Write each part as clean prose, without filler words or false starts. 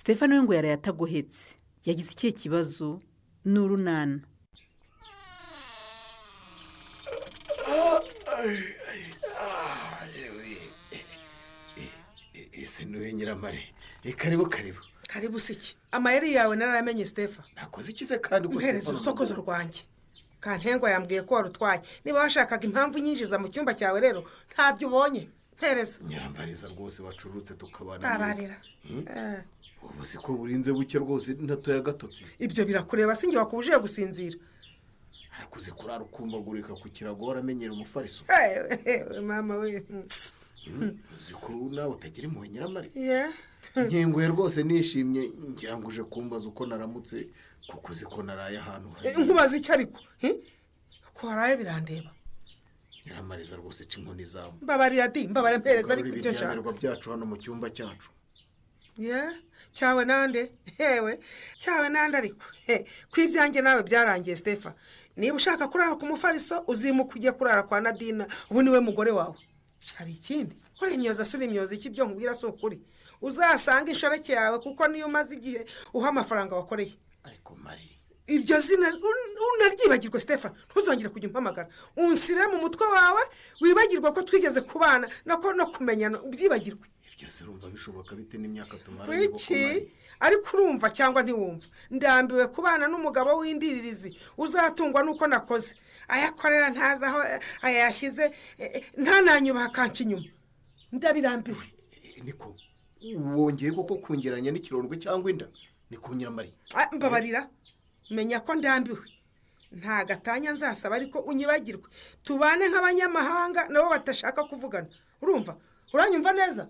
Stefano we ngo yaraye atagohetse. Yagize ikihe kibazo? Ni urunana. Ese niwe Nyiramare? Karibu karibu. Karibu si iki? Amayeri yawe narayamenye, Stefa. Nakoze iki se kandi ko Mpereza urusokozo rwanjye. Kantengwa yambwiye ko warutwaye. Niba washakaga impamvu nyinjiza mu cyumba cyawe rero ntabyo ubonye. Mpereza. Nyirambariza rwose, wacurutse tukabana neza. Ntabarira. Ubu si ko burinze buke rwose, ntatoya agatotsi. Ibyo birakureba, si njye wakubujije gusinzira. Ariko uzi kurara ukumbagurika ku kirago waramenyera umufariso? Eh, mama we! Uzi ko nawe utagira impuhwe, Nyiramari? Yeah. Nkinguye rwose nishimye, ngira ngo uje kumbaza uko naramutse, kuko uzi ko naraye ahantu hari. Nkubaza icyo ariko? Eh? Ko waraye birandeba. Nyiramariza rwose, ca inkoni izamu. Mbabarira di, mbabarira, mpereza ariko Ugarure ibyo nshaka. ibiryamirwa byacu hano mu cyumba cyacu. Yeah. Cyawe nande? Hewe, cyawe nande ariko? He, ko ibyanjye nawe byarangiye, Stefa. Niba ushaka kurara ku mufariso, uzimuka ujye kurara kwa Nadina, ubu niwe mugore wawe. Hari ikindi? Uri imyoza se, uri imyoza iki? Ibyo nkubwira si ukuri? Uzasanga inshoreke yawe, kuko niyo umaze igihe uha amafaranga wakoreye. Ariko Mari. Iryo zina unaryibagirwe, Stefan. Ntuzongere kujya umpamagara. Unsibe mu mutwe wawe, wibagirwe ko twigeze kubana nako no kumenyana, ubyibagirwe. Ibyo se urumva bishoboka bite n'imyaka tumaranye koko? Wiki? Mari? Ariko urumva cyangwa ntiwumva? Ndambiwe kubana n'umugabo w'indiririzi uzatungwa n'uko nakoze, ayakorera ntazi aho ayashyize, ntananyubaha, akanca inyuma. Ndabirambiwe. Niko wongeye koko kungeranya n'ikirondwe cyangwa inda? Ni ku Nyiramari? Ah, mbabarira, menya ko ndambiwe. Nta gatanya nzasaba, ariko unyibagirwe, tubane nk'abanyamahanga nabo badashaka kuvugana. Urumva? Uranyumva neza?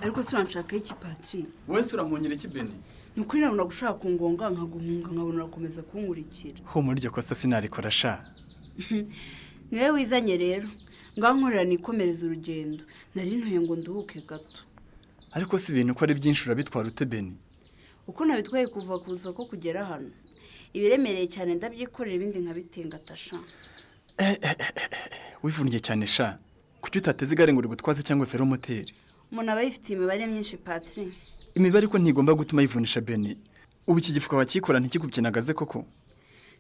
Ariko se uranshakaho iki, Patiri? Wese urampungera iki, Beni? Ni ukuri nabona gushaka kungonga nkaguhunga, nkabona urakomeza kunkurikira. Humura, iryo kosa sinarikora sha. Niwe wizanye rero. Ngaho nkorera nikomereza urugendo, nari ntuye ngo nduhuke gato. Ariko si ibintu ko ari byinshi, urabitwara ute, Beni? Uko nabitwaye kuva ku isoko kugera hano, ibiremereye cyane ndabyikorera, ibindi nkabitengatasha. Wivunnye cyane sha. Kuki utateze igare ngo rigutwaze cyangwa velomoteri? Umuntu aba yifitiye imibare myinshi, Patiri. Imibare ariko ntigomba gutuma yivunisha, Beni. Ubu iki gifuka wakikora ntikikubyinagaze koko?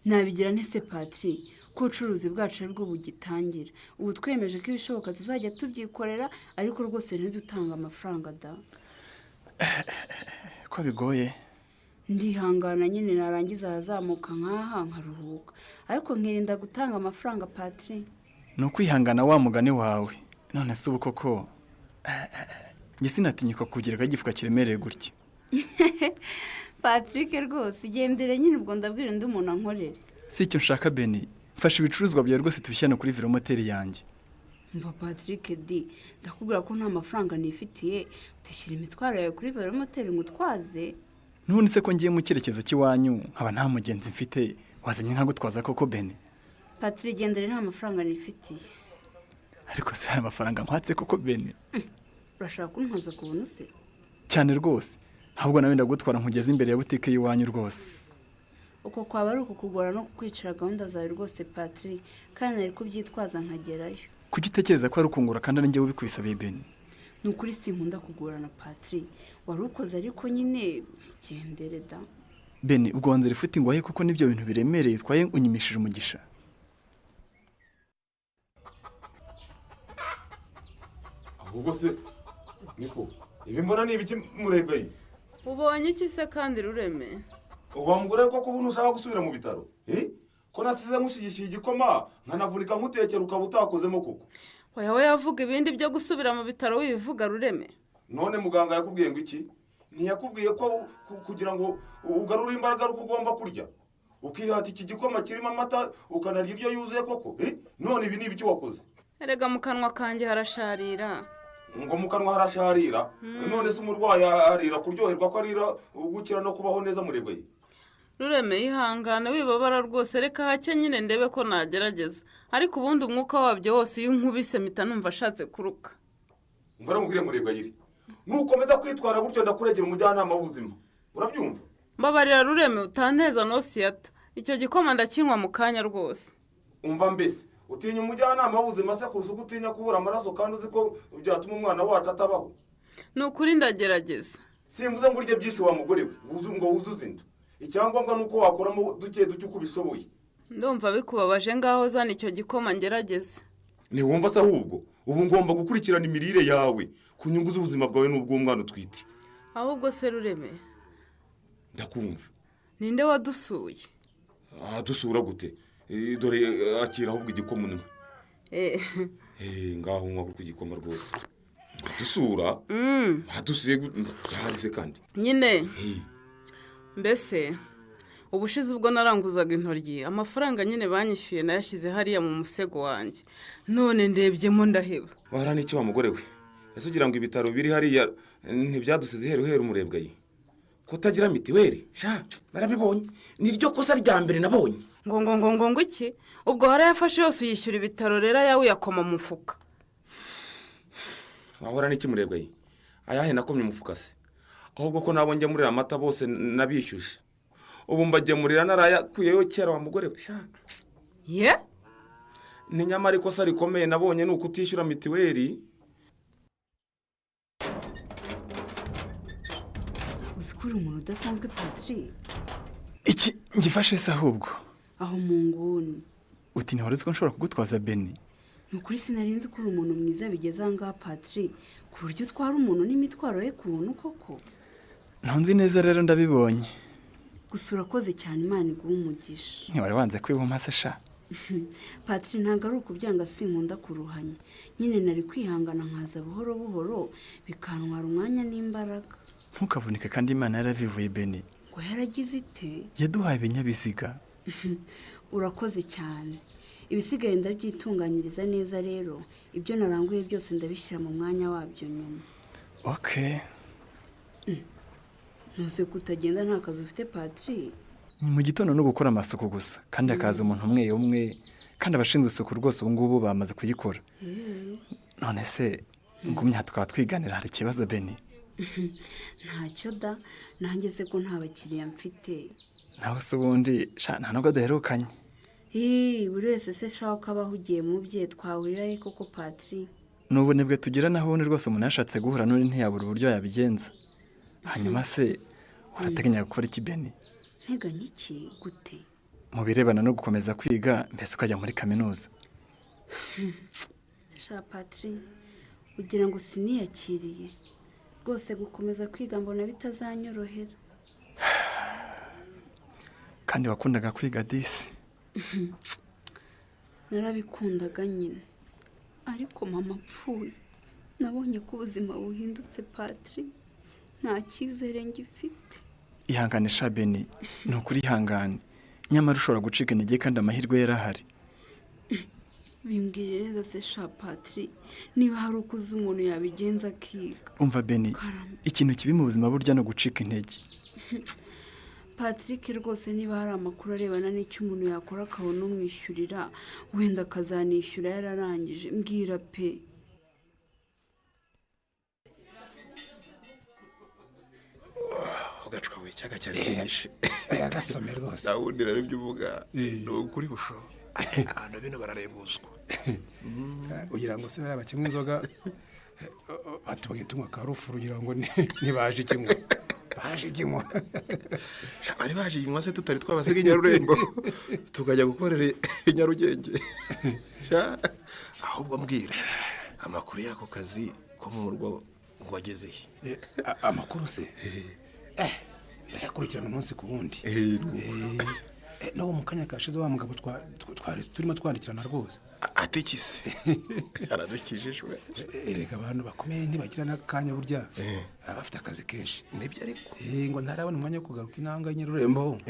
Nabigira ntese, Patiri, ko ubucuruzi bwacu aribwo bugitangira? Ubu twemeje ko ibishoboka tuzajya tubyikorera, ariko rwose ntidutange amafaranga da. Ko bigoye. Ndihangana nyine, narangiza ahazamuka nk'aha nkaruhuka, ariko nkirinda gutanga amafaranga, Patiri. Ni ukwihangana wa mugani wawe. None se ubu koko njye sinatinyuka kugira igifuka kiremereye gutya. Patrick rwose, igendere nyine, ubwo ndabwira undi muntu ankorere. Si icyo nshaka, Beni. Mfasha ibicuruzwa byawe rwose tubishyirane kuri velomoteri yanjye. Mva Patrick di, ndakubwira ko nta mafaranga nifitiye, utishyura imitwaro yawe kuri velomoteri ngo utwaze. None se ko ngiye mu cyerekezo cy'iwanyu nkaba nta mugenzi mfite, wazanye nkagutwaza koko, Beni? Patrick, igendere, nta mafaranga nifitiye. Ariko se hari amafaranga nkwatse koko, Beni? Urashaka kuntwaza ku buntu se? Cyane rwose. Ahubwo nawe ndagutwara nkugeze imbere ya butike y'iwanyu rwose. Uko kwaba ari ukukugora no kukwicira gahunda zawe rwose, Patrick, kandi nari kubyitwaza nkagerayo. Kuki utekereza ko ari ukungura kandi ari njyewe ubikwisabiye, Beni? Ni ukuri sinkunda kugorana, Patrick. Wari ukoze, ariko nyine gendere da. Beni, ubwo wanzira ifuti ngo ahe kuko n'ibyo bintu biremereye utwaye unyimishije umugisha. Ahubwo se niko ibi mbona ni ibiki, murebeye? Ubonye iki se kandi, Rureme? Wa mugore, ko kubona ushaka gusubira mu bitaro? Eh? Ko nasize nkushigishiye igikoma, nkanavunika nkutekera, ukaba utakozemo koko? Oya we, yavuga ibindi byo gusubira mu bitaro wibivuga, Rureme. None muganga yakubwiye ngo iki? Ntiyakubwiye ko kugira ngo ugarure imbaraga ari uko ugomba kurya, ukihata iki gikoma kirimo amata, ukanarya indyo yuzuye koko? Eh? None ibi ni ibiki wakoze? Erega mu kanwa kanjye harasharira. Ngo mu kanwa harasharira? None se umurwayi arira kuryoherwa, ko arira gukira no kubaho neza, murebeye? Rureme, ihangane, wibabara rwose. Reka hake nyine ndebe ko nagerageza, ariko ubundi umwuka wabyo wose iyo unkubise mpita numva ashatse kuruka. Umva mubwire, murebwayire, nukomeza kwitwara gutyo ndakuregera umujyanama w'ubuzima, urabyumva? Mbabarira Rureme, utanteza nosiyata. Icyo gikoma ndakinywa mu kanya rwose. Umva mbese, utinya umujyanama w'ubuzima se kurusha uko utinya kubura amaraso, kandi uzi ko byatuma umwana wacu atabaho? Ni ukuri ndagerageza. Simvuze ngo urye byinshi wa mugore we, ngo wuzuze inda. Icyangombwa ni uko wakoramo duke duke uko ubishoboye. Ndumva bikubabaje, ngaho zana icyo gikoma ngerageze. Ntiwumva se ahubwo? Ubu ngomba gukurikirana imirire yawe ku nyungu z'ubuzima bwawe n'ubw'umwana utwite. Ahubwo se Rureme? Ndakumva. Ninde wadusuye? Dusura gute? Dore akira ahubwo igikoma unywe. Ngaho unywa kuko igikoma rwose. Dusura? Badusuye se kandi. Nyine mbese ubushize ubwo naranguzaga intoryi, amafaranga nyine banyishyuye nayashyize hariya mu musego wanjye, none ndebyemo ndaheba. Wahara n'icyo wa mugore we? Ese ugira ngo ibitaro biri hariya ntibyadusize iheru heru umurebwa ye? Kutagira mitiweli sha, narabibonye, niryo kosa rya mbere nabonye. Ngo ngo ngo ngo ngo iki? Ubwo warayafashe yose uyishyura ibitaro, rero ayawe uyakoma mu mufuka. Wahora n'iki murebwa ye? Ayahe nakomye umufuka se? Ahubwo ko nabo ngemurira amata bose nabishyuje, ubu mbagemurira narayakuyeyo kera wa mugore we sha. Ye? Ni nyamara ikosa rikomeye nabonye ni ukutishyura mitiweli. Uzi ko uri umuntu udasanzwe Patrick. Iki ngifashe se ahubwo? Aho mu nguni. Uti ntiwari uzi ko nshobora kugutwaza Beni? Ni ukuri sinari nzi ko uri umuntu mwiza bigeze aha ngaha Patrick, ku buryo utwara umuntu n'imitwaro ye ku buntu koko. Ntunzi neza rero ndabibonye. Gusa urakoze cyane, Imana iguhe umugisha. Ntiwari wanze kwibuma se sha? Patrick, ntabwo ari ukubyanga, sinkunda kuruhanya. Nyine nari kwihangana nkaza buhoro buhoro bikantwara umwanya n'imbaraga. Ntukavunike kandi Imana yaravivuye Beni. Ngo yaragize ite? Yaduhaye ibinyabiziga. Urakoze cyane. Ibisigaye ndabyitunganyiriza neza rero, ibyo naranguye byose ndabishyira mu mwanya wabyo nyuma. Okay. Ntuze kutagenda nta kazi ufite Patrick. Mu gitondo no gukora amasuku gusa, kandi akaza umuntu umwe umwe, kandi abashinzwe isuku rwose ubu ngubu bamaze kuyikora. None se ngumya tukaba twiganira, hari ikibazo Beni? Ntacyo da, nanjye se ko nta bakiriya mfite. Nawe se ubundi sha nta nubwo duherukanye. Buri wese se shaho ko aba ahugiye mu bye, twahurira he koko Patrick? N'ubunebwe tugira naho ubundi rwose umuntu yashatse guhura n'undi ntiyabura uburyo yabigenza. Hanyuma se urateganya gukora iki Beni? Nteganya iki gute? Mu birebana no gukomeza kwiga, mbese ukajya muri kaminuza. Sha Patrick, ugira ngo siniyakiriye. Rwose gukomeza kwiga mbona bitazanyorohera. Kandi wakundaga kwiga disi. Narabikundaga nyine, ariko mama apfuye nabonye ko ubuzima buhindutse Patrick, nta cyizere ngifite. Ihangane sha Beni, ni ukuri ihangane. Nyamara ushobora gucika intege kandi amahirwe yarahari. Bimbwire neza se sha Patrick, niba hari uko uzi umuntu yabigenza akiga. Umva Beni, ikintu kibi mu buzima burya no gucika intege. Patrick rwose niba hari amakuru arebana n'icyo umuntu yakora akabona umwishyurira, wenda akazanishyura yararangije, mbwira pe. Ugacwa we cyaga cyari kinyishe. Agasome rwose. Ndawundi rero ibyo uvuga ni ukuri busho. Abantu bino bararebuzwa. Ugira ngo se bariya bakinywa inzoga batubonye tunywa karufu, ugira ngo ntibaje ikinywa. Baje ikinywa. Bari baje ikinywa se tutari twabasiga i Nyarurembo tukajya gukorera i Nyarugenge. Ahubwo mbwira amakuru y'ako kazi ko mu murwa ngo ageze he? Amakuru se? Ndayakurikirana umunsi ku wundi. No mu kanya kashize wa mugabo twari turimo twandikirana rwose. Atikise aradukijijwe. Erega abantu bakomeye ntibagira n'akanya burya, baba bafite akazi kenshi. Nibyo ariko. Ngo ntarabona umwanya wo kugaruka inanga Nyarurembo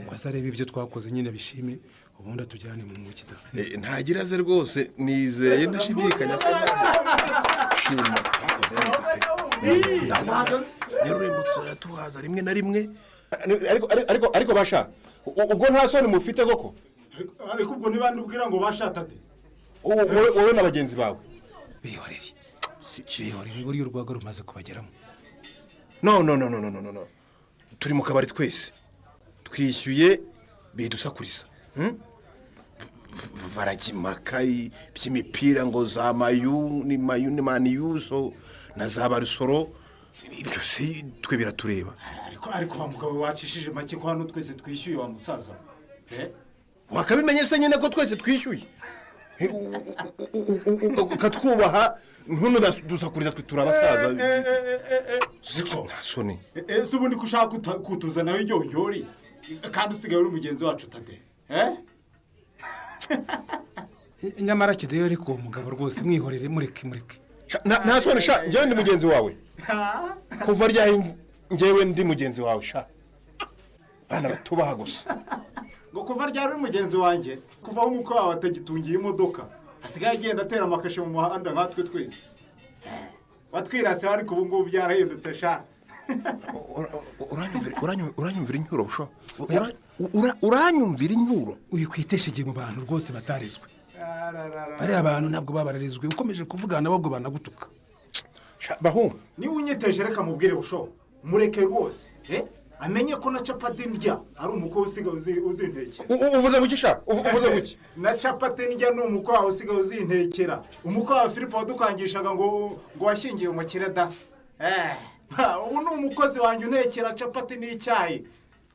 ngo azarebe ibyo twakoze nyine bishime, ubundi atujyane mu mujyi da. Ntagira ze rwose, nizeye ntashidikanya ko azashima twakoze neza pe. Nyarurembo tuzajya tuhaza rimwe na rimwe. Ariko basha, ubwo nta soni mufite koko? Ariko ubwo ntibandi ubwira ngo bashatate. Wowe na bagenzi bawe. Bihorere. Bihorere buriya urwaga rumaze kubageramo. No no no no no no no. Turi mu kabari twese. Twishyuye Bidusakuriza. Barajya impaka by'imipira ngo za mayu ni mayu ni maniyuso na za barusoro, ibyo se twe biratureba? Ariko wa mugabo wacishije make, ko hano twese twishyuye, wa musaza? Wakabimenye se nyine ko twese twishyuye, ukatwubaha, ntunudusakuriza, twe turi abasaza. Siko nta soni. Ese ubundi ko ushaka kutuzanaho iryoryori kandi usigaye uri mugenzi wacu, Tade? Nyamara kideyo, ariko uwo mugabo rwose mwihorere, mureke, mureke. Nta soni sha, njyewe ndi mugenzi wawe kuva ryari? Njyewe ndi mugenzi wawe sha? Bana batubaha gusa. Ngo kuva ryari uri mugenzi wanjye? Kuva aho umukwe wawe atagitungiye imodoka, asigaye agenda atera amakashe mu muhanda nkatwe twese. Watwirase, ariko ubu ngubu byarahindutse sha. Uranyumvira incyuro busho? Uranyumvira incyuro? Wikwitesha igihe mu bantu rwose batarizwe. Bariya bantu ntabwo babararizwe, ukomeje kuvugana nabo ubwo banagutuka. Bahu. Niba unyeteje, reka mubwire busho, mureke rwose amenye ko na capati ndya ari umukwe usigaye uzintekera. Uvuze ngo iki sha? Uvuze ngo iki? Na capati ndya ni umukwe wawe usigaye uzintekera, umukwe wawe Filipo wadukangishaga ngo washyingiye umukire da. Ubu ni umukozi wanjye untekera capati n'icyayi,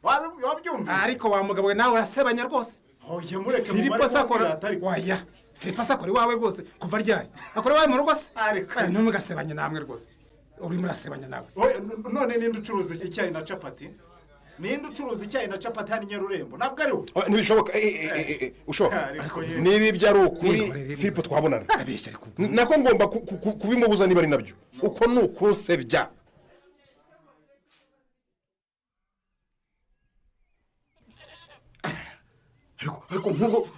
wabyumvise? Ariko wa mugabo we, nawe urasebanya rwose. Oya, mureke. Filipo sakora, waya Filipo sakora iwawe rwose? Kuva ryari akora iwawe mu rugo se? Ntimugasebanye namwe rwose, urimo urasebanya nawe. None ninde ucuruza icyayi na capati? Ninde ucuruza icyayi na capati hano i Nyarurembo? Ntabwo ari we? Ntibishoboka ushoboka. Niba ibyo ari ukuri, Filipo twabonana nako ngomba kubimubuza niba ari nabyo. Uko ni ukunsebya. Ariko nk'ubwo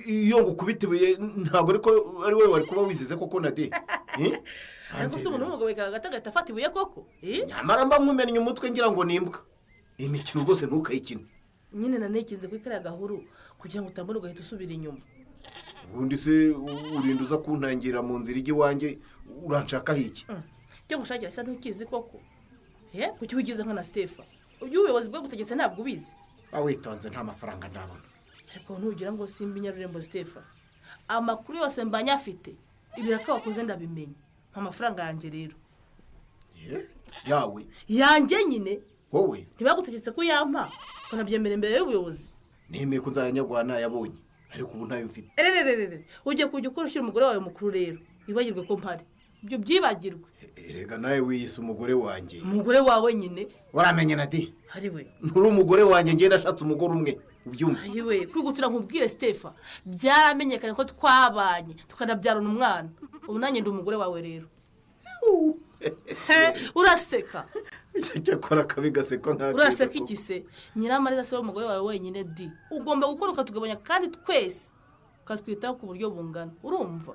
iyo ngukubita ibuye, ntabwo ariko ari wowe wari kuba wizize koko, Nade? Ariko se umuntu w'umugabo agahita agahita afata ibuye koko? Nyamara mba nkumennye umutwe ngira ngo ni imbwa. Iyi mikino rwose ntukayikine. Nyine nanekinze kuri kariya gahuru kugira ngo utambona ugahita usubira inyuma. Ubundi se urinda uza kuntangira mu nzira ijya iwanjye, uranshakaho iki? Icyo ngushakira se ntukizi koko? Kuki wigize nka na Sitefa? Ubuyobozi bwagutegetse ntabwo ubizi? Witonze, nta mafaranga ndabona. Ariko ntugira ngo simba Inyarurembo, Sitefa, amakuru yose mba nyafite, ibiraka wakoze ndabimenya. Mpa amafaranga yanjye rero. Yawe? Yanjye nyine. Wowe? Ntibagutegetse ko yampa ukanabyemera imbere y'ubuyobozi? Nemeye ko nzayanyagwa nayabonye, ariko ubu ntayo mfite. Erererere, ugiye kujya ukora ushyira umugore wawe mukuru rero, wibagirwe ko mpari, ibyo byibagirwe. Erega nawe wiyise umugore wanjye. Umugore wawe nyine. Waramenye, Nadi? Ari we. Nturi umugore wanjye, ngenda ashatse umugore umwe, ubyumva? Ayiwe, kwigutira nkubwire Sitefa, byaramenyekanye ko twabanye tukanabyarana umwana. Ubu nanjye ndi umugore wawe rero. Uraseka? Cyakora akabi gasekwa nk'akeza. Uraseka iki se? Nyiramariza se umugore wawe wenyine di, ugomba gukora ukatugabanya kandi twese ukatwitaho ku buryo bungana, urumva?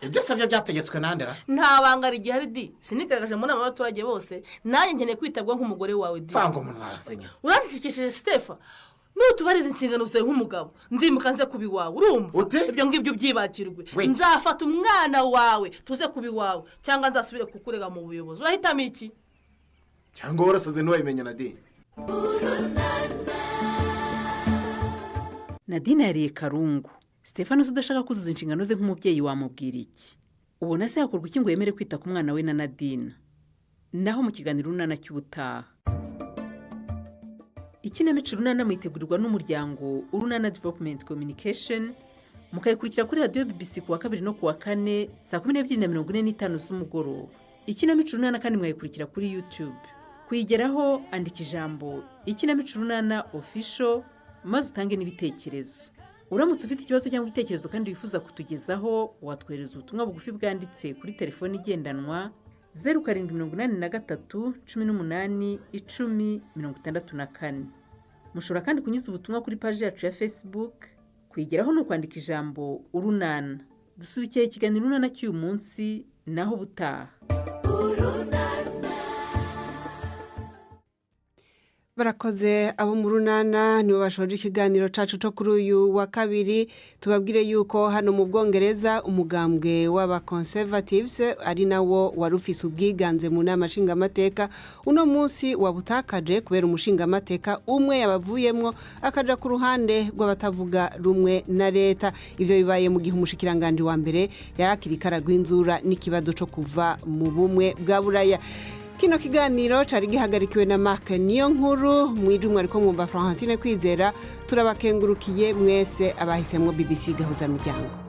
Ibyo sabyo byategetswe nandera? Nta banga rigihari di, sinigaragaje mu nama y'abaturage bose, nanjye nkeneye kwitabwaho nk'umugore wawe di. Vanga umunwa wasenya. Uracecekesheje Sitefa, nutubariza inshingano zawe nk'umugabo nzimuka nze kuba iwawe, urumva? Ibyo ngibyo byibagirwe. Nzafata umwana wawe tuze kuba iwawe, cyangwa nzasubire kukurega mu buyobozi. Urahitamo iki? Cyangwa warasaze ntiwabimenya, Nadine? Nadine yariye karungu. Stefano udashaka kuzuza inshingano ze nk'umubyeyi, wamubwira iki? Ubona se hakorwa iki ngo yemere kwita ku mwana we na Nadine? Naho mu kiganiro Urunana cy'ubutaha. Ikinamico Urunana muyitegurirwa n'umuryango Urunana Development Communication, mukayikurikira kuri radiyo BBC ku wa kabiri no ku wa kane saa 12:45 z'umugoroba. Ikinamico Urunana kandi mwayikurikira kuri YouTube. Kuyigeraho andika ijambo Ikinamico Urunana Official maze utange n'ibitekerezo. Uramutse ufite ikibazo cyangwa igitekerezo kandi wifuza kutugezaho, watwohereza ubutumwa bugufi bwanditse kuri telefoni igendanwa 0783 18 10 64. Mushobora kandi kunyuza ubutumwa kuri paji yacu ya Facebook. Kuyigeraho ni ukwandika ijambo Urunana. Dusubikiye ikiganiro Urunana cy'uyu munsi, naho ubutaha. Barakoze abo mu Runana, nibo bashoje ikiganiro cacu co kuri uyu wa kabiri. Tubabwire yuko hano mu Bwongereza umugambwe w'aba Conservatives, ari nawo wari ufise ubwiganze mu nama nshingamateka, uno munsi wabutakaje kubera umushingamateka umwe yabavuyemwo akaja ku ruhande rw'abatavuga rumwe na leta. Ivyo bibaye mu gihe umushikiranganji wa mbere yarakiri karagwinzura n'ikibazo co kuva mu Bumwe bwa Buraya. Kino kiganiro cari gihagarikiwe na Mark Niyo Nkuru. Mwijumwe ariko mwumva Florentine Kwizera. Turabakengurukiye mwese abahisemwo BBC Gahuza Miryango.